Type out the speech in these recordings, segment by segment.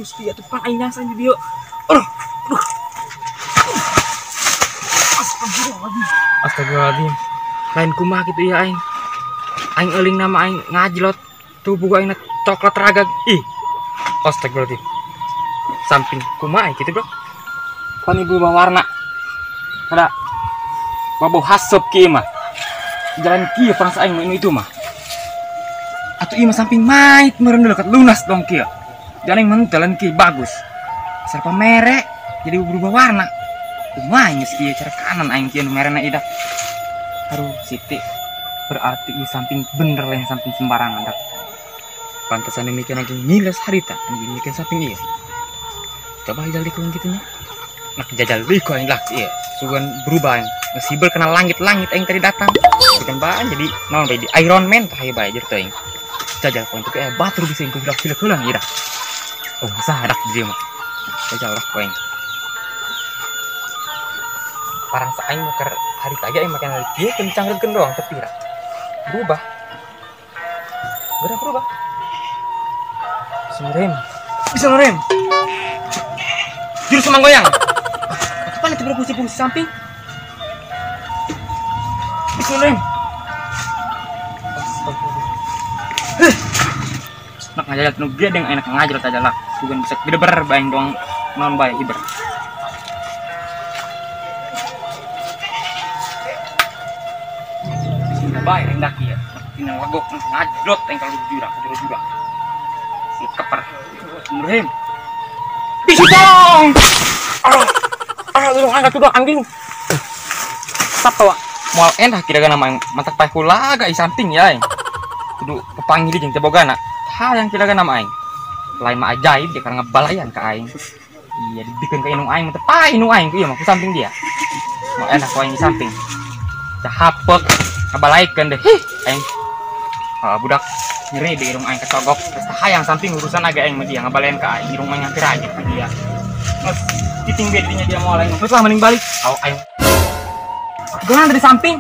Gusti atuh pan aing nyasan di dieu. Aduh. Aduh. Astagfirullahaladzim. Astagfirullahaladzim. Lain kumaha kitu ieu aing. Aing euling nama aing ngajlot tubuh aing coklat ragag. Ih. Astagfirullahaladzim. Samping kumaha aing kitu, Bro? Pan ibu warna. Kada mabau haseup kieu mah. Jalan kieu parang aing mah itu mah. Atuh ieu mah samping mait meureun dekat lunas dong kieu. Jalan aing mah jalan kieu bagus. Sarpa merek jadi berubah warna. Kumaha geus kieu cara kanan aing kieu nu merena ieu dah. Aduh, Siti. Berarti ieu samping bener lain samping sembarangan dak. Pantesan demikian lagi ngiles harita, demikian samping ieu. Coba jajal dikung kitu nya. Nak jajal deui ku aing lah ieu. Sugan berubah aing. Ngesibel kena langit-langit aing tadi datang. Bukan bae jadi naon bae di Iron Man tah ieu bae jeung teh aing. Jajal ku aing tapi aya batur bisa aing kubilak-bilak heula ieu dah. Oh, sadak di dieu mah. Jajal lah ku aing. Parang saing muker hari tadi aing makan hari kieu kencang doang tapi dah. Berubah. Berubah. Bisa ngerem. Bisa ngerem. Jurus manggoyang. Apa nanti berfungsi-fungsi samping? Bisa ngerem. Nak ngajak nu gede yang enak ngajak aja lah. Bukan bisa gedeber baeng doang non bae iber. Bae rendah ya. Tinggal wagok ngajlot yang kalau jurang, jurang. Si keper. Murhim. Bisa dong. Ah, lu angkat tuh anjing. Sapa wa? Moal endah kira nama matak paeh kulaga i samping ya aing. Kudu pepanggil jeung teh bogana. Hal yang kira nama aing. Lain mah ajaib dia karena ngebalayan ka aing. Iya dibikeun ka indung aing teh paeh indung aing ku ieu mah ku samping dia. Moal endah ku aing di samping. Teh hapek ngabalaikeun deh. Hih aing. Budak nyeri di irung aing kecogok terus hayang samping urusan agak aing mah dia ngabalayan ka aing irung aing hampir aja ka dia. Terus titing bedinya dia mau aing. Terus lah mending balik. Aw aing. Geuna dari samping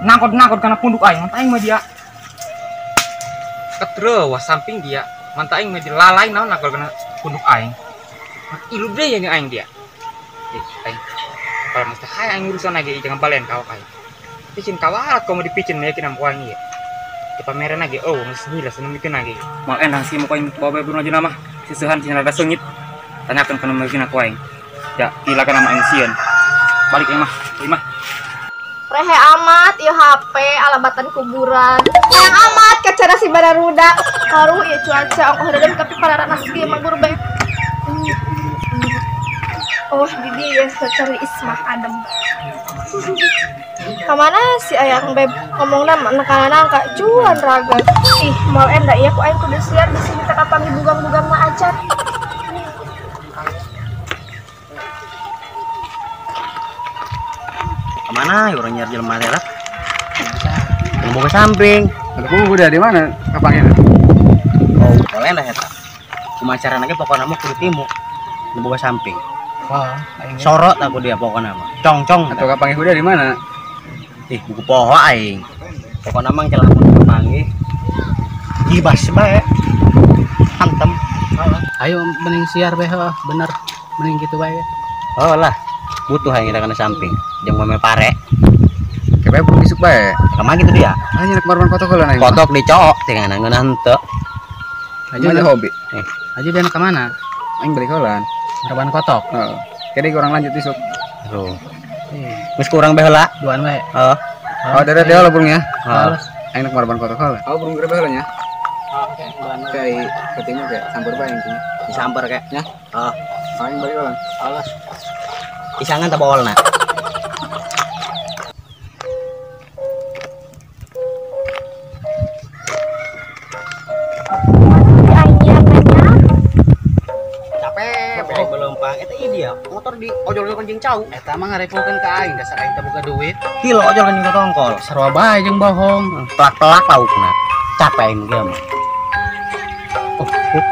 nangkot-nangkot kana punduk aing, mantap aing mah dia. Ketreuah samping dia, mantap aing mah dilalai naon nangkot kana punduk aing. Ilu deui yang aing dia. Aing. Kalau mesti hayang urusan lagi jangan balen ka aing. Picin kawarat kau mau dipicin meyakin am aing ieu. Pameran lagi, oh mesti gila seneng bikin lagi. Mau endang sih mau aing bawa bae aja nama. Seusehan sih rada seungit. Tanyakeun kana meukeun aku aing. Ya, gila kana mah aing sieun. Balik aing mah, aing mah. Rehe amat ieu HP alabatan kuburan. Hayang amat kacara si bararudak. Karuh ieu cuaca ongkoh redem tapi pararanas kieu mah guru bae. Oh, di dieu cari Ismah adem. Kamana si ayang beb ngomongna nekanana ka cuan raga. Ih, moal endah ieu ku aing kudu siar di sini teh kapanggih bugang-bugang mah acan. Kemana orang nyari jelema teh lah? Mau ke samping. Aku udah di mana kapangnya? Oh, boleh lah eta. Kumaha carana ge pokona mah kudu timu. Nu boga samping. Wah, aing sorot aku dia pokona mah. Cong-cong. Atau kapangnya udah di mana? Ih, buku poho aing. Pokona mah celah mun kapanggih. Gibas bae. Hantem. Ayo mending siar bae heuh, bener. Mending kitu bae. Oh lah. Butuh aing kita kana samping. Jeung meme pare. Kepe belum isuk bae. Kemana gitu dia? Hanya nak marwan kotok heula aing. Kotok dicok dengan ngeunah henteu. Aja hobi. Aja dia ke mana? Aing balik heula. Marwan kotok. Heeh. Kene kurang lanjut isuk. Aduh. Geus kurang bae heula. Duaan bae. Heeh. Oh, dadah dia lah burung ya. Heeh. Aing nak marwan kotok heula. Oh, burung gede heula nya. Oke, duaan. Kayak ketemu kayak samper bae intinya. Disamper kayak nya. Heeh. Aing balik heula. Alas. Isangan tak bawalna. Capek, belum eta ieu dia motor di ojol-ojol jeung cau. Eta mah ngarepokeun ka aing dasar aing teh boga duit. Kilo ojol kan jeung tongkol. Sarua bae jeung bohong. Pelak-pelak laukna. Capek aing ge mah. Oh, cewek.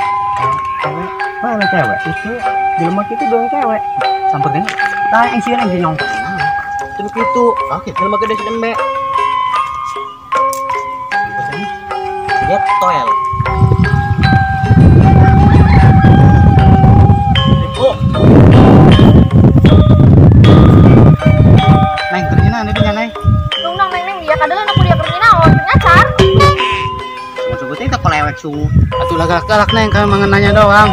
Mana cewek? Itu jelema kitu doang cewek. Sampeurkeun. Tah aing sieun aing nyongkok. Teu kitu. Oke, jelema gede si dembe. Dia toel. dewek sungu. Atuh lah galak-galak neng kami mah nanya doang.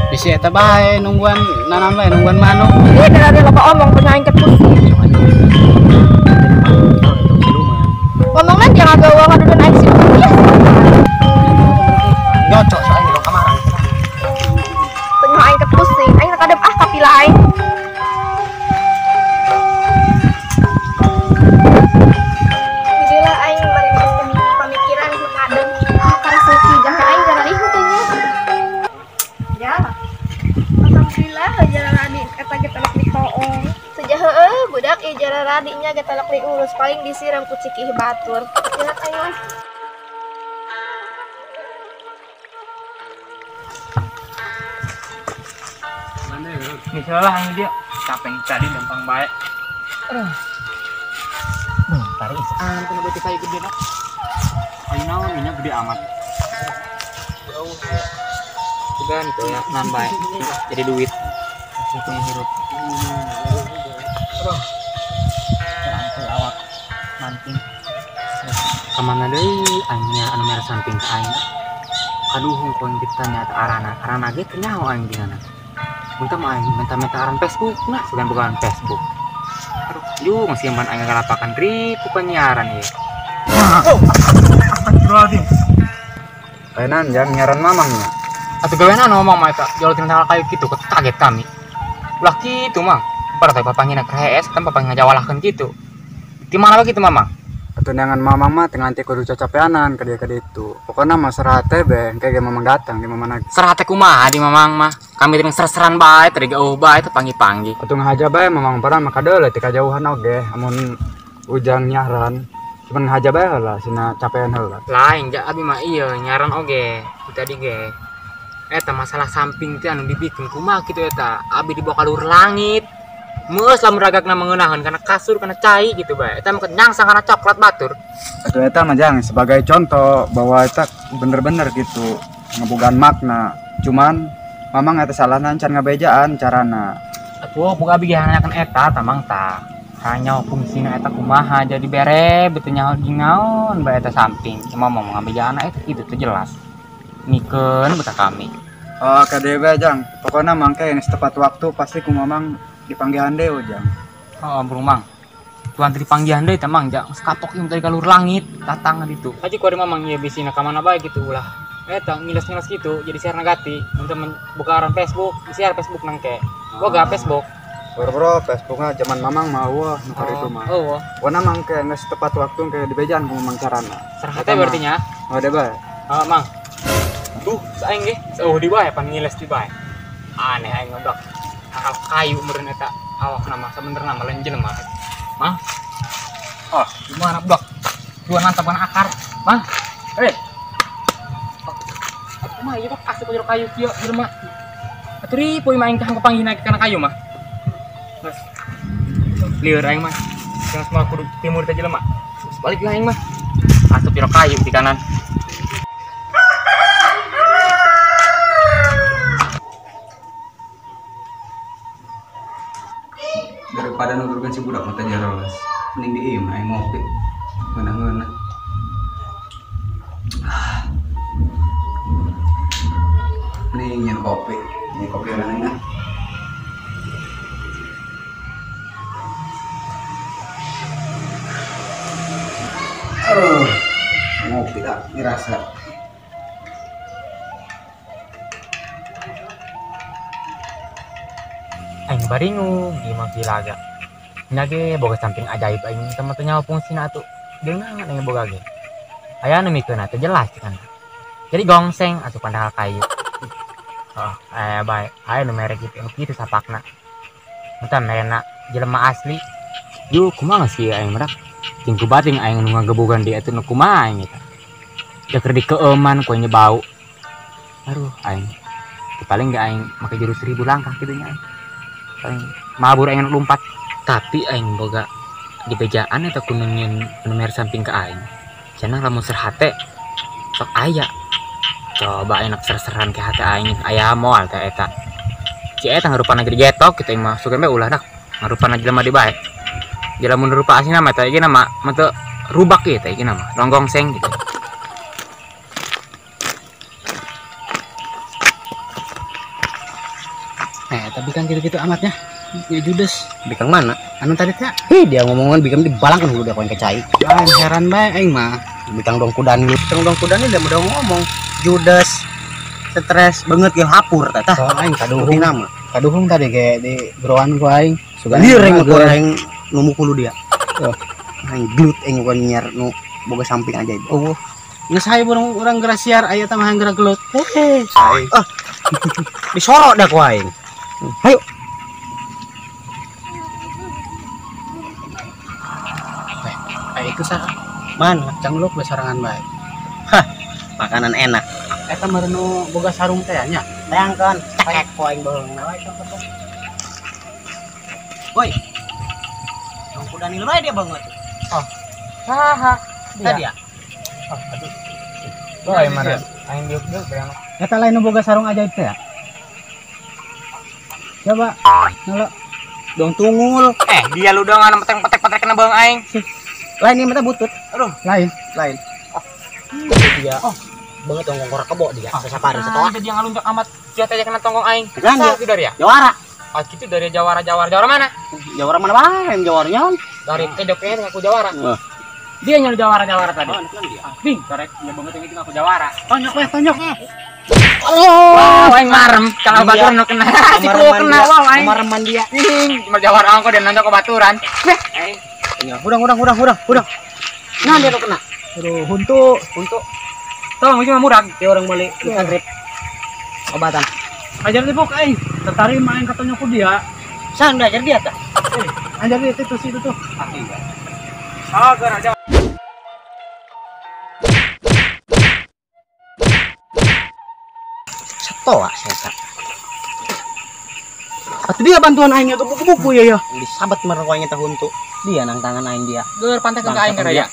Bisi eta bae nungguan nanam bae nungguan manuk. Ih, dari loba omong punya aing pusing. Ngomongnya jangan gawa ngadudun aing sih. Nyocok soalnya dong kemarin. Tengah aing kepusing, aing kadep ah kapila aing. Jadilah aing bari pamikiran nu kadem. Karena suci jahe aing jararihu teh nya. Ya. Alhamdulillah jararadi eta ge telek ditoong. Sejah heueuh budak ieu jararadi nya ge telek diurus paling disiram ku cikih batur. Lihat aing mah. Misalnya hang dia capek tadi gampang baik. Aduh. Duh, tarik isaan kena beuti kayu gede dah. Kayu naon nya gede amat. Jauh. Juga nih tuh ya, nan baik. Jadi duit. Punya hirup. Aduh. Terangkul awak mancing. Kamana deui aingnya anu merah samping ka aing. Kaduhung koin ditanya ta arana. Arana ge teu nyaho aing dina. Minta mah minta-minta aran Facebook nah sugan bukan Facebook. Aduh, yuk masih man aing ngalapakan ribu penyiaran ieu. Oh, astagfirullahaladzim. Lainan jang nyaran mamang nya. Atuh gawean ngomong mah eta, jauh tina kayu kitu kaget kami. Ulah kitu mang. Pada teh papangina krees kan papang ngajawalahkeun kitu. Di mana bae kitu mamang? Atuh neangan mamang mah teu nganti kudu cacapeanan ka dieu ka ditu. Pokona mah serah teh be, engke ge mamang datang di mamang. Serah teh kumaha di mamang mah? Kami teh ser-seran bae, teh geuh bae teh panggih-panggih. Atuh ngahaja bae mamang parah mah kadeuleu teh kajauhan oge amun ujang nyaran. Cuman ngahaja bae heula sina capean heula. Lain ja abi mah ieu nyaran oge, tadi ge. Eta masalah samping teh anu dibikin kumaha kitu eta. Abi dibawa ka luhur langit. Meus lamun ragakna mengeunaheun kana kasur kana cai gitu bae. Eta mah nyangsang kana coklat batur. Atuh eta mah jang sebagai contoh bahwa eta bener-bener gitu ngebogaan makna. Cuman mamang eta salahna can ngabejaan carana. Atuh boga abi ge nanyakeun eta tamang tah. Tanya fungsina eta kumaha jadi bere betul nyaho naon bae eta samping. Cuma mau ngabejaan eta kitu teh jelas. Mikeun beta kami. Oh, KDB jang. Pokona mangke yang tepat waktu pasti ku mamang dipanggihan deui ujang. Oh, bro mang. Tuan tadi panggihan deui teh mang jang sekatok ieu tadi ka luhur langit datang ditu. Haji ku ari mamang ieu bisina ka mana bae kitu ulah. Eta ngiles-ngiles kitu jadi siar nagati mun buka aran Facebook, siar Facebook nangke. Boga Facebook. Bro, Facebookna zaman mamang mah wah nu itu mah. Oh, Pokona mangke geus tepat waktu ke dibejaan ku mamang carana. Serah teh berarti nya. Oh, deh bae. Oh, mang. Tuh, saing ge, sauh di bae pan ngiles di bae. Aneh aing ngobrol. Akal kayu meureun eta awak nama sabenerna mah lain jelema. Mang. Oh, gimana blok? Dua nantap kana akar. Mang. Eh. Atuh mah ieu asup jero kayu kieu jelema. Atuh ripuy mah aing teh kapanggih naik kana kayu mah. Terus lieur aing mah. Jangan semua kudu timur teh jelema. Terus balik lah aing mah. Asup jero kayu di kanan. Daripada nuturkan si budak mata jelas mending diim aing ngopi ngeunah-ngeunah. Mending nyen kopi orang nah. Aduh, ngopi tak dirasa. Aing baringung gimana kilaga. Nya ge boga samping ajaib aing teh mah teu nyaho fungsina atuh. Deungeun aing boga ge. Aya nu mikeun teh jelas kan. Jadi gongseng atuh padahal kayu. Oh, aya bae. Aya nu merek kitu nu kitu sapakna. Entah merena jelema asli. Yuh kumaha sih aing merak. Ting ku bating aing nu ngagebugan dia atuh nu kumaha aing eta. Da keur dikeeuman ku aing bau. Aduh aing. Paling ge aing make jurus 1000 langkah kitu nya aing. Paling mabur aing lompat. Tapi aing boga di bejaan eta kudu nyieun nu samping ka aing. Cenah lamun ser hate sok aya. Coba enak ser-seran ke hate aing aya moal teh eta. Si eta ngarupana jadi getok kitu mah sugan bae ulah dak. Ngarupana jelema di bae. Jelema mun rupa asli mah eta ieu mah teu rubak ieu teh ieu mah ronggong seng gitu. Tapi kan gitu-gitu amatnya. Ya judes. Bikang mana? Anu tadi teh. Hih, dia ngomongan bikang dibalangkan dulu dia koin kecai. Aing heran bae aing mah. Bikang dong kudan lu. Bikang dong kudan ini udah ngomong. Judes. Stres banget ge hapur tah. Soal aing kaduhung nama. Kaduhung tadi ge di geroan ku aing. Sugan liring ku aing nu mukul dia. Aing gelut aing bukan nyiar nu boga samping aja. Oh. Geus hae urang urang geura siar aya tah mah geura gelut. Heh. Ah. Disorok dah ku aing. Hayu. Aya itu saha? Mana? Cangluk we sorangan bae. Hah. Makanan enak. Eta meureun nu boga sarung teh nya. Bayangkeun cekek ku aing baheung wae sok tuh. Woi. Dong kuda nilai bae dia banget. Oh. Saha? Dia. Oh, aduh. Woi, mana? Aing diuk-diuk bayang. Eta lain nu boga sarung ajaib teh ya? Coba ngelok. Dong tungul. Dia lu dong anu petek-petek kena beung aing. Lain ini mata butut. Aduh, lain. Lain. Oh. Dia. Oh. Banget dong kongkor kebo dia. Sesapari setoa. Dia ngalunjak amat. Dia teh kena tonggong aing. Kan dia itu dari ya? Jawara. Ah, gitu dari Jawara Jawara Jawara mana? Jawara mana bae Jawarnya? Dari teh ngaku Jawara. Dia nyari Jawara-Jawara tadi. Oh, dia. Bing, korek dia banget yang itu ngaku Jawara. Tonjok weh, tonjok. Oh, aing marem. Kalau baturan nu kena. Si kena wah aing. Mareman dia. Ing, cuma Jawara angko dan nonjok ke baturan. Weh, aing. Hudang. Nah, dia nu kena. Aduh, huntu, huntu. Tolong cuma murag. Dia orang beli ikan grip. Obatan. Ajar dipok aing. Tertarik main katanya ku dia. San ajar dia tah. Ajar dia itu situ tuh. Ah, iya. Ah, geura aja. Setoa saya. Atuh dia bantuan aing gebuk-gebuk ya ya. Disabat merowanya teh huntu. Dia nang tangan aing dia. Geur pantai ke aing geura ya.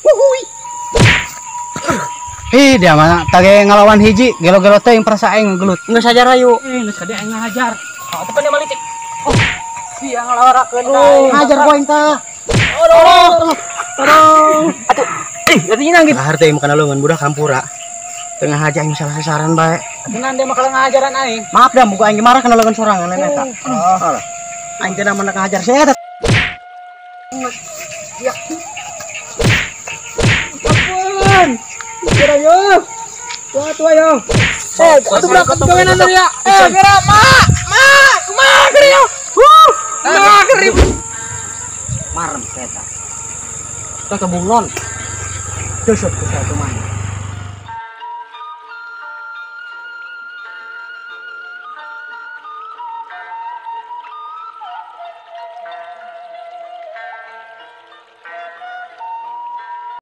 Wuhui. Ih, dia mah tage ngalawan hiji, gelo-gelo teh yang perasa aing ngegelut. Geus hajar ayu. Geus kade aing ngahajar. Oh, atuh pan dia malicik. Oh, sia ngalawarakeun ka aing. Hajar ku aing tah. Aduh. Aduh. Atuh. Ih, artinya nangis. Lahar teh makan leungeun budak hampura. Tengah aja aing salah sasaran bae. Atuh dia mah kalau ngahajaran aing. Maaf dah, buka aing marah kana leungeun sorangan lain eta. Oh. Aing teh mana ngahajar sia eta. Ya. Ampun. Kira yo. Tua tua yo. Atuh berangkat gawean ya. Geura mak. Mak, kumaha geura yo. Huh. Nah, geura. Marem eta. Tah kebunglon. Desep ku satu mah.